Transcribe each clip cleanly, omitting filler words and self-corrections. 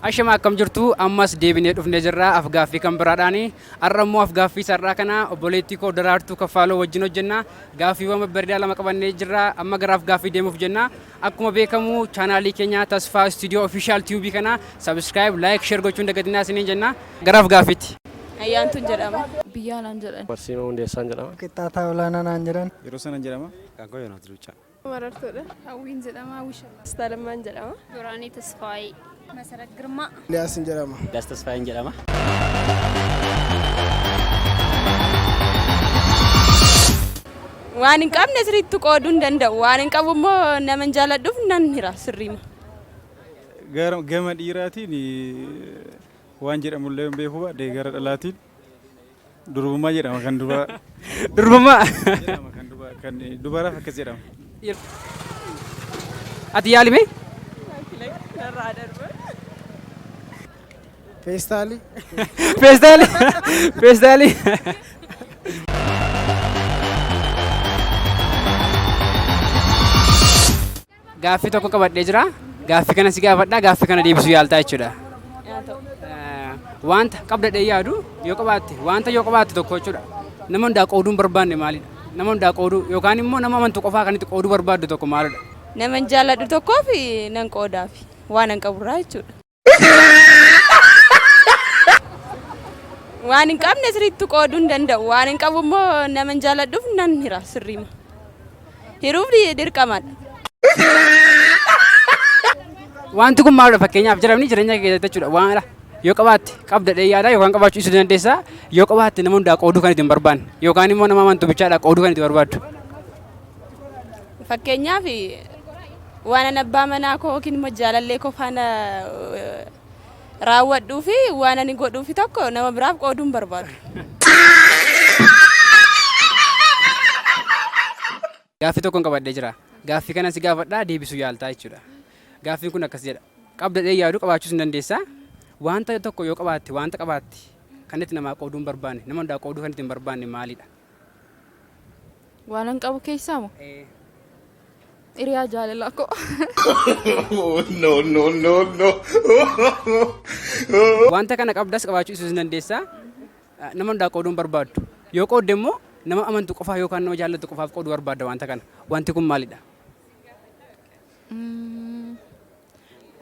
Ashama akkam jirtu ammas deebinee dhufnee jirra afgaaffii kan biraadhaani. Har'a immoo afgaaffii sar'aa kana obboleettii koo Daraartuu Kaffaaloo wajjin hojjenna. Gaaffiiwwan babbareedaa lama qabannee jirra. Amma gara afgaaffii deemuuf jenna. Akkuma beekamu chaanaalii keenya Tasfaa Studio Official Tube kana subscribe, like, share gochuun dagatinaa isiniin jenna. Gara afgaaffiitti. Ayyaantuun jedhama. Biyyaa naan jedhan. Barsiimaa Hundeessaan jedhama. Qixxaataa Olaanaa naan jedhan. Yeroo sanan jedhama. Qaqqoo Yoonaas Luuccaa. Marartuudha. Hawwiin jedhama. Hawwisha. Astaa jedhama. Biraanii Tasfaayee. Masarat Girmaa. Liyaasin jedhama. Daas Tasfaayeen jedhama. Waan hin qabne sirriitti qooduu hin danda'u. Waan hin qabu immoo nama hin jaaladhuuf nan hira sirriima. Gama dhiiraatiin waan jedhamullee hin beeku baadhee gara dhalaatiin durbummaa jedhama kan dubaraa. Durbummaa. Jedhama kan dubaraa kan dubaraaf akkas jedhama. Ati yaalime? Narraa darba. Feestaalii. Feestaalii. Feestaalii. Gaaffii tokko qabadhee jira. Gaaffii kana si gaafadha. Gaaffii kana deebisuu yaaltaa jechuudha. Haa ta'u. Wanta qabdadhee yaadu yoo qabaatte wanta yoo qabaatte tokko jechuudha. Nama hundaa qooduu hin barbaanne maalidha? Nama hundaa qooduu yookaan immoo nama amantu qofaa kan itti qooduu barbaaddu tokko maalidha? Nama hin jaaladhu tokkoof nan qoodaafi. Waan hin qaburraa jechuudha. Waan hin qabne sirriitti qooduu hin danda'u. Waan hin qabu immoo nama hin jaaladhuuf nan hira sirriima. Hiruuf dirqamadha. Wanti kun maalidha fakkeenyaaf jedhamni jireenya kee keessatti jechuudha. Waan yoo qabaatte qabdadhee yaada yookaan qabaachuu dhiisuu dandeessa. Yoo qabaatte nama hundaa qooduu kan itti hin barbaanne yookaan immoo nama amantu bichaadha qooduu kan itti barbaaddu. Fakkeenyaaf waan ani abbaa manaa koo yookiin immoo jaalallee koo faana raawwadhuu fi waan ani godhuufi tokko nama biraaf qooduu hin barbaadu. Gaaffii tokkon qabadhee jira. Gaaffii kana si gaafadhaa deebisuu yaaltaa jechuudha. Gaaffiin kun akkas jedha. Qabdadhee yaadu qabaachuus hin dandeessa. Wanta tokko yoo qabaatte wanta qabaatte kan itti namaa qooduu hin barbaanne nama hundaa qooduu kan itti hin barbaanne maalidha? Waanan qabu keessaa moo? Hiriyaa jaalalaa koo. No, no, no, no. Wanta kana qabdas qabaachuu dhiisuus hin dandeessa. Nama hundaa qooduu hin barbaaddu. Yoo qoodde immoo nama amantu qofaa yookaan nama jaallattu qofaaf qooduu barbaadda wanta kana. Wanti kun maalidha?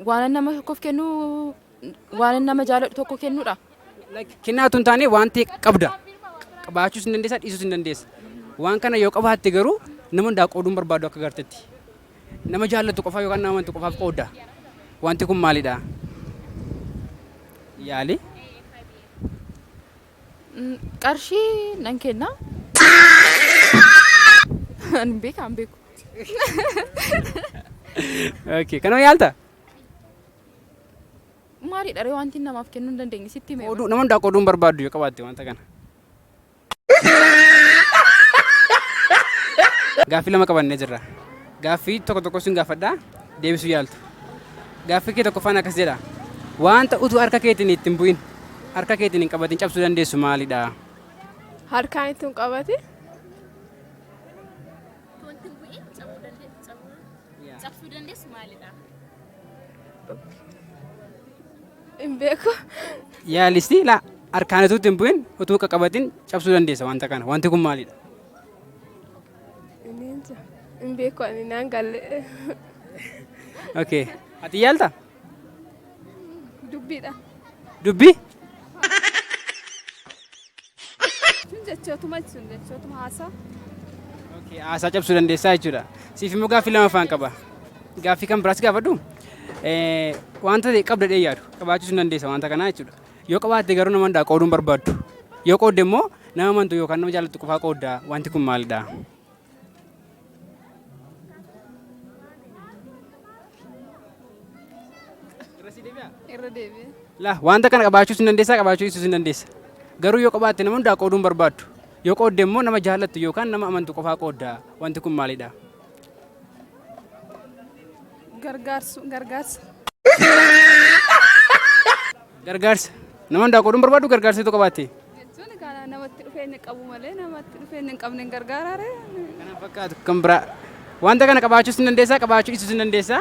Waanan nama tokkoof kennu waanan nama jaaladhu tokko kennuudha. Like, kennaa utuu hin taane wanti qabda. Qabaachuus hin dandeessa, dhiisuus hin dandeessa. Waan kana yoo qabaatte garuu nama hundaa qooduu hin barbaaddu akka gartetti. Nama jaallattu qofa yookaan nama amantu qofaaf qoodda. Wanti kun maalidha? Yaali. Qarshii nan kenna. Ani hin beekaa hin beeku. Okay, kanuma yaalta? Maalidha ree wanti namaaf kennuu hin dandeenye sitti himee. Qooduu nama hundaa qooduu hin barbaaddu yoo qabaatte wanta kana. Gaaffii lama qabannee jirra. Gaaffii tokko tokko sin gaafadha deebisuu yaaltu. Gaaffii kee tokkoffaan akkas jedha. Wanta utuu harka keetiin itti hin bu'in harka keetiin hin qabatin cabsuu dandeessu maalidha? Harkaan ittiin qabate. Cabsuu dandeessu maalidha? Hin beeku. Yaalisti laa harkaan utuu itti hin bu'in utuu qaqqabatin cabsuu dandeessa wanta kana. Wanti kun maalidha? Hin beeku ani naan galle. Okay. Ati yaalta? Dubbiidha. Dubbii? Sun jechootuma sun jechootuma haasaa. Okay, haasaa cabsuu dandeessaa jechuudha. Siif immoo gaaffii lamaffaan qaba. Gaaffii kan biraas gaafadhu. Wanta ta'e qabda dhee yaadu qabaachuus hin dandeessa wanta kanaa jechuudha. Yoo qabaatte garuu nama hundaa qooduu hin barbaaddu. Yoo qoodde immoo nama amantu yookaan nama jaallattu qofaa qoodda. Wanti kun maalidha? Irra deebi'e. Laa wanta kana qabaachuus hin dandeessa qabaachuu dhiisuus hin dandeessa. Garuu yoo qabaatte nama hundaa qooduu hin barbaaddu. Yoo qoodde immoo nama jaallattu yookaan nama amantu qofaa qoodda. Wanti kun maalidha? Gargaarsu gargaarsa. Gargaarsa. Nama hundaa qooduu hin barbaaddu gargaarsa yoo qabaatte. Jechuun kana namatti dhufeenya qabu malee namatti dhufeenya hin qabne hin gargaaraare. Kana fakkaatu kan biraa. Wanta kana qabaachuus hin dandeessa qabaachuu dhiisuus hin dandeessa.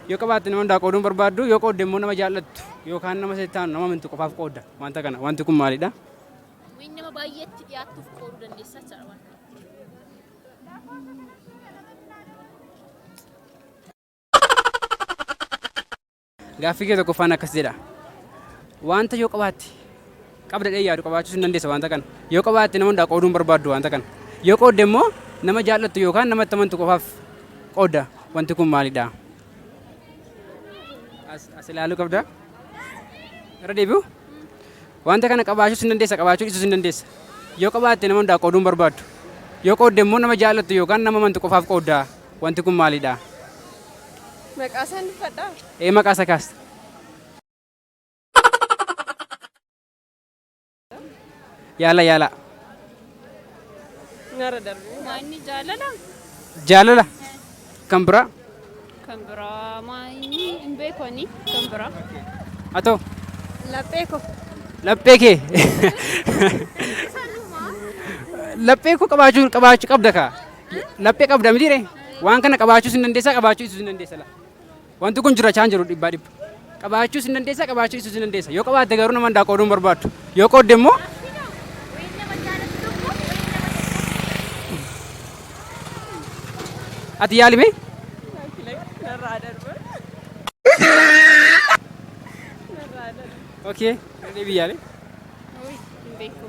Yoo qabaatte nama hundaa qooduu hin barbaaddu, yoo qoodde immoo nama jaallattu yookaan nama sitti aanu nama amantu qofaaf qoodda wanta kana. Wanti kun maalidha? Waan nama baay'eetti dhiyaattuuf qooduu dandeessa jechaadha waan kana. Gaaffii kee tokkoffaan akkas jedha. Wanta yoo qabaatte qabda dhee yaadu qabaachuus hin dandeessa wanta kana. Yoo qabaatte nama hundaa qooduu hin barbaaddu wanta kana. Yoo qoodde immoo nama jaallattu yookaan nama itti amantu qofaaf qoodda. Wanti kun maalidha? As ilaaluu qabda. Irra deebi'u. Wanta kana qabaachuus hin dandeessa qabaachuu dhiisuus hin dandeessa. Yoo qabaatte nama hundaa qooduu hin barbaaddu. Yoo qoodde immoo nama jaallattu yookaan nama amantu qofaaf qoodda. Wanti kun maalidha? Maqaa isaan dubbadhaa? Ee, maqaa isa kaasta. Yaala yaala. Nara darbe. Maanni jaalala. Jaalala. Kan biraa. Kan biraa maanni hin beeku ani kan biraa. Haa ta'u. Laphee koo. Laphee kee. Laphee koo qabaachuu qabda kaa. Laphee qabda mitiire. Waan kana qabaachuus hin dandeessaa, qabaachuu dhiisuus hin dandeessa laa. Wanti kun jira chaan jiru dhibbaa dhibba. Qabaachuus hin dandeessa, qabaachuu dhiisuus hin dandeessa. Yoo qabaatte garuu nama hundaa qooduu hin barbaaddu. Yoo qoodde immoo ati yaalime. Narraa darbe. Okay. Deebii yaale. Hin beeku.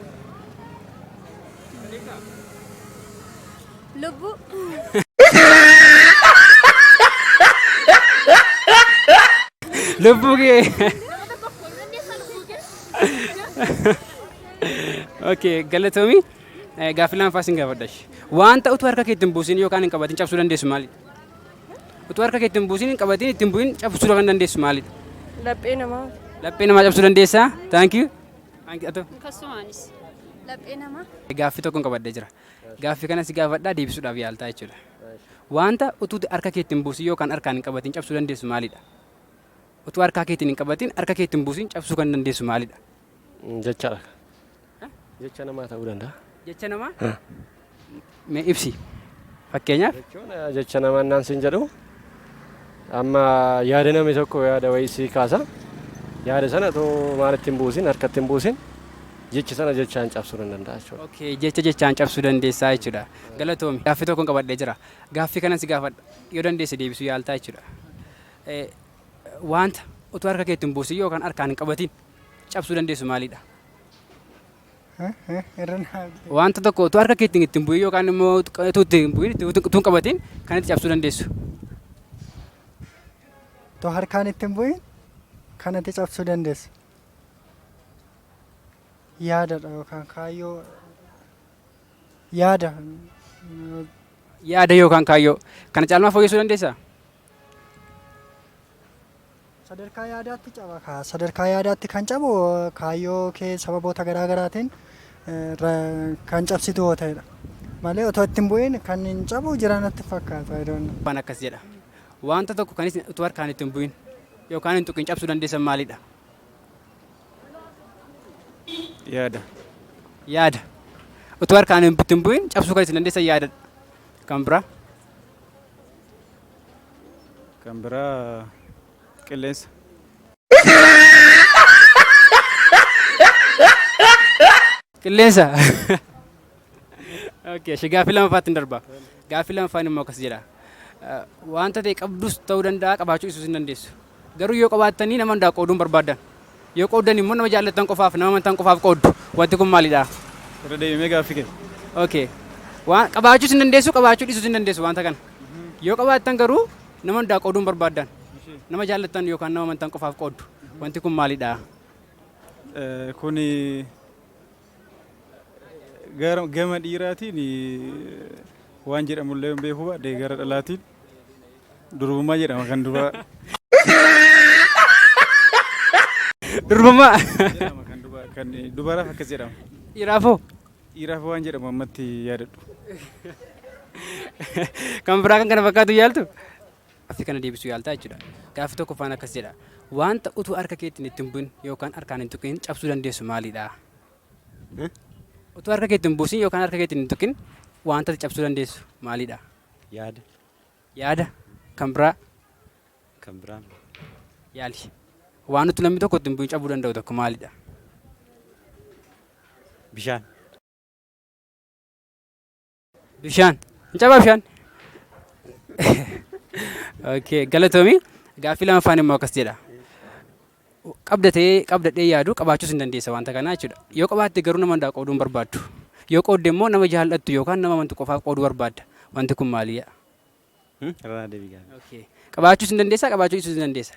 Lubbuu. Lubbuu kee. Okay, galatoomi. Gaaffii lammaffaa sin gaafadha. Wanta utuu harka keetti hin buusin yookaan hin qabatin cabsuu dandeessu maalidha? Utuu harka keetti hin buusin, hin qabatin, ittiin bu'in cabsuu kan dandeessu maalidha? Laphee namaa. Laphee namaa cabsuu dandeessaa? Thank you. Thank you. Atoo. Akkasumaanis. Laphee namaa. Gaaffii tokkon qabadhee jira. Gaaffii kana si gaafadhaa, deebisuudhaaf yaaltaa jechuudha. Wanta utuu harka keetti hin buusin yookaan harkaan hin qabatin cabsuu dandeessu maalidha? Utuu harkaa keetiin hin qabatin, harka keetti hin buusin cabsuu kan dandeessu maalidha? Jechadha. Jecha namaa ta'uu danda'a. Jecha namaa? Mee ibsi. Fakkeenyaaf. Jechuun jecha namaa naan siin jedhu, amma yaada namni tokko yaada wayii sii kaasa. Yaada sana otoo maalitti hin buusin, harkatti hin buusin, jecha sana jechaan cabsuu nan danda'a jechuudha. Okay, jecha jechaan cabsuu dandeessaa jechuudha. Galatoomi. Gaaffii tokkon qabadhee jira. Gaaffii kanan si gaafadha. Yoo dandeesse deebisuu yaaltaa jechuudha. Wanta utuu harka keetti hin buusin yookaan harkaan hin qabatin cabsuu dandeessu maalidha? Irra naa. Wanta tokko utuu harka keetti itti hin bu'in yookaan immoo utuu itti hin bu'in, utuu hin qabatin kan itti cabsuu dandeessu. Otoo harkaan itti hin bu'in kanatti cabsuu dandeessu. Yaadadha yookaan kaayyoo yaada. Yaada yookaan kaayyoo. Kana caalmaa fooyyessuu dandeessaa? Sadarkaa yaadaatti caba kaa. Sadarkaa yaadaatti kan cabu kaayyoo kee sababoota garaa garaatiin kan cabsitu yoo ta'edha. Malee otoo itti hin bu'in kan hin cabu jira natti fakkaata. I don't know. Waan akkas jedha. Wanta tokko kan isin utuu harkaan itti hin bu'in yookaan hin tuqin cabsuu dandeessan maalidha? Yaada. Yaada. Utuu harkaan itti hin bu'in cabsuu kan isin dandeessan yaadadha. Kan biraa? Kan biraa qilleensa. Qilleensa. Okay, shi gaaffii lammaffaatti hin darba. Gaaffii lammaffaan immoo akkas jedha. Wanta ta'e qabdus ta'uu danda'a, qabaachuu dhiisuus hin dandeessu. Garuu yoo qabaattanii nama hundaa qooduu hin barbaaddan. Yoo qooddan immoo nama jaallattan qofaaf, nama amantan qofaaf qooddu. Wanti kun maalidha? Irra deebimee gaaffii kee. Okay. Waan qabaachuus hin dandeessu, qabaachuu dhiisuus hin dandeessu wanta kana. Yoo qabaattan garuu nama hundaa qooduu hin barbaaddan. Nama jaallattan yookaan nama amantan qofaaf qooddu. Wanti kun maalidha? Kuni gara gama dhiiraatiin waan jedhamullee hin beeku baadhe, gara dhalaatiin durbummaa jedhama kan duraa. Durbummaa. Jedhama kan duba kan dubaraaf akkas jedhama. Dhiiraafoo? Dhiiraaf waan jedhamu ammatti yaadadhu. Kan biraa kan kana fakkaatu yaaltu? Gaaffii kana deebisuu yaaltaa jechuudha. Gaaffii tokkoffaan akkas jedha. Wanta utuu harka keetiin itti hin bu'in yookaan harkaan hin tuqin cabsuu dandeessu maalidha? Utuu harka keetti hin buusin yookaan harka keetiin hin tuqin wanta ati cabsuu dandeessu maalidha? Yaada. Yaada. Kan biraa? Kan biraan. Yaali. Waan nuti namni tokko ittiin bu'in cabuu danda'u tokko maalidha? Bishaan. Bishaan. Hin cabaa bishaan? Okay, galatoomi. Gaaffii lamaffaan immoo akkas jedha. Qabdatee qabdadhee yaadu qabaachuus hin dandeessa wanta kanaa jechuudha. Yoo qabaatte garuu nama hundaa qooduu hin barbaaddu. Yoo qoodde immoo nama jaallattu yookaan nama amantu qofaaf qooduu barbaadda. Wanti kun maalidha? Irraa deebii gaaffii. Okay. Qabaachuus hin dandeessa, qabaachuu dhiisuus hin dandeessa.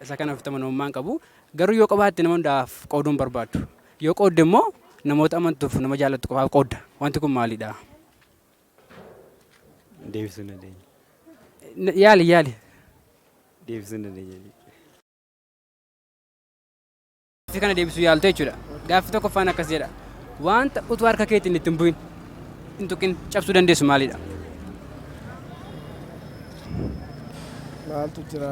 Isa kana ofitti amanamummaa hin qabu. Garuu yoo qabaatte nama hundaaf qooduu hin barbaaddu. Yoo qoodde immoo namoota amantuuf nama jaallattu qofaaf qoodda. Wanti kun maalidha? Deebisuu hin dandeenye. Yaali, yaali. Deebisuu hin dandeenye. Gaaffii kana deebisuu yaaltu jechuudha. Gaaffii tokkoffaan akkas jedha. Wanta utuu harka keetiin itti hin bu'in, hin tuqin cabsuu dandeessu maalidha? Maaltu jira?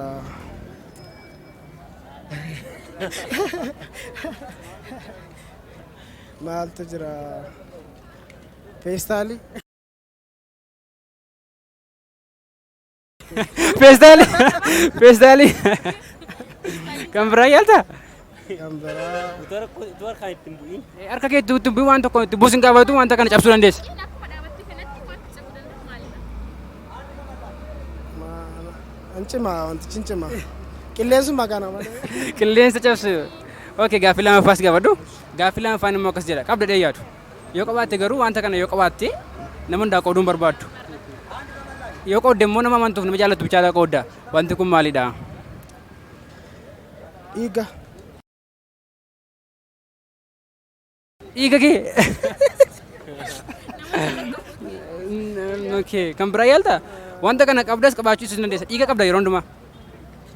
Maaltu jira? Feestaalii. Feestaalii. Feestaalii. Kan biraa yaaltaa? Kan biraa. Utuu harkaan itti hin bu'in. Harka keetti itti hin bu'in, waan tokko itti buusin gaafatu wanta kana cabsuu dandeessa. Akkuma dhaabatte kanatti wanti cabuu danda'u maalidha? Hin cimaa, wantichi hin cimaa. Qilleensuma kana malee. Qilleensa cabsu. Okay, gaaffii lamaffaas gaafadhu. Gaaffii lamaffaan immoo akkas jedha. Qabda dhee yaadu. Yoo qabaatte garuu wanta kana yoo qabaatte nama hundaa qooduu hin barbaaddu. Yoo qoodde immoo nama amantuuf nama jaallattu bichaadha qoodda. Wanti kun maalidha? Dhiiga. Dhiiga kee. Okay, kan biraa yaalta? Wanta kana qabdas qabaachuu hin dandeessa. Dhiiga qabda yeroo hundumaa.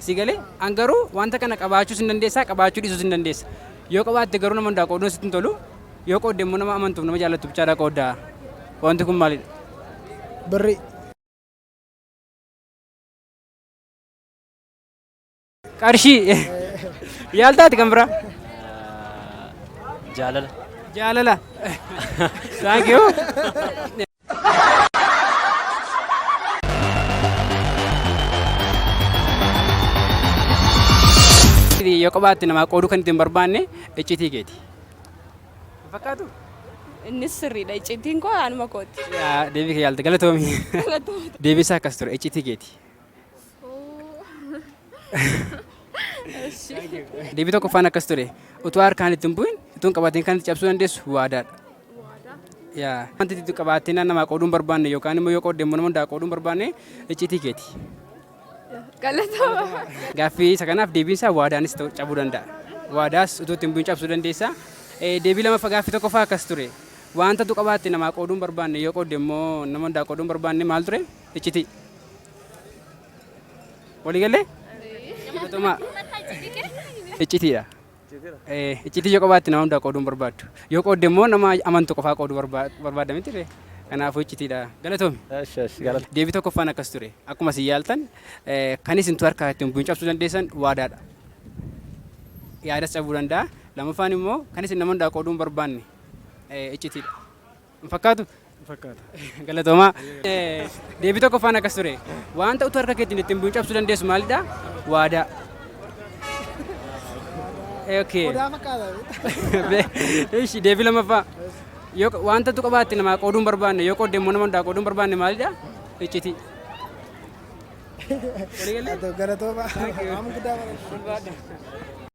Si galee? An garuu wanta kana qabaachuus hin dandeessa, qabaachuu dhiisuus hin dandeessa. Yoo qabaatte garuu nama hundaa qooduun sitti hin tolu. Yoo qoodde immoo nama amantuuf nama jaallattu bichaadha qoodda. Wanti kun maalidha? Birrii. Qarshii. Yaaltaati kan biraa? Jaalala. Jaalala. Thank you. Yoo qabaatte namaa qooduu kan ittiin barbaanne iccitii keeti. Fakkaatu? Innis sirriidha. Iccitiin koo anuma kooti. Yaa, deebii kee yaalte, galatoomi. Deebii isaa akkas ture, iccitii keeti. Deebii tokkoffaan akkas ture. Utuu harkaan itti hin bu'in, utuu hin qabatin kan itti cabsuu dandeessu waadaadha. Yaa, wanti itti qabaattee namaa qooduu hin barbaanne yookaan immoo yoo qoodde immoo nama hundaa qooduu hin barbaanne iccitii keeti. Galatooma. Gaaffii isa kanaaf deebiin isaa waadaanis ta'u cabuu danda'a. Waadaas utuu itti hin bu'in cabsuu dandeessa. Deebii lammaffaa gaaffii tokkoffaa akkas ture. Wanta utuu qabaatte namaa qooduu hin barbaanne, yoo qoodde immoo nama hundaa qooduu hin barbaanne maal ture? Iccitii. Walii galee? Galatoomaa. Iccitiidha. Iccitii yoo qabaatte nama hundaa qooduu hin barbaaddu. Yoo qoodde immoo nama amantu qofaa qooduu barbaadda miti ree? Kanaafuu iccitiidha. Galatoomi. Galata. Deebii tokkoffaan akkas ture. Akkuma isin yaaltan, kan isin harkaa ittiin bu'in cabsuu dandeessan waadaadha. Yaadas cabuu danda'a. Lammaffaan immoo kan isin nama hundaa qooduu hin barbaanne iccitiidha. Hin fakkaatu? Fakkaata. Galatoomaa. Deebii tokkoffaan akkas ture. Wanta utuu harka keetiin ittiin bu'in cabsuu dandeessu maalidha? Waadaa. Okay. Odaa fakkaata. Ishi, deebii lammaffaa. Yoo wanta utuu qabaatte namaa qooduu hin barbaanne, yoo qoodde immoo nama hundaa qooduu hin barbaanne maalidha? Iccitii. Galatooma. Waan guddaa bara.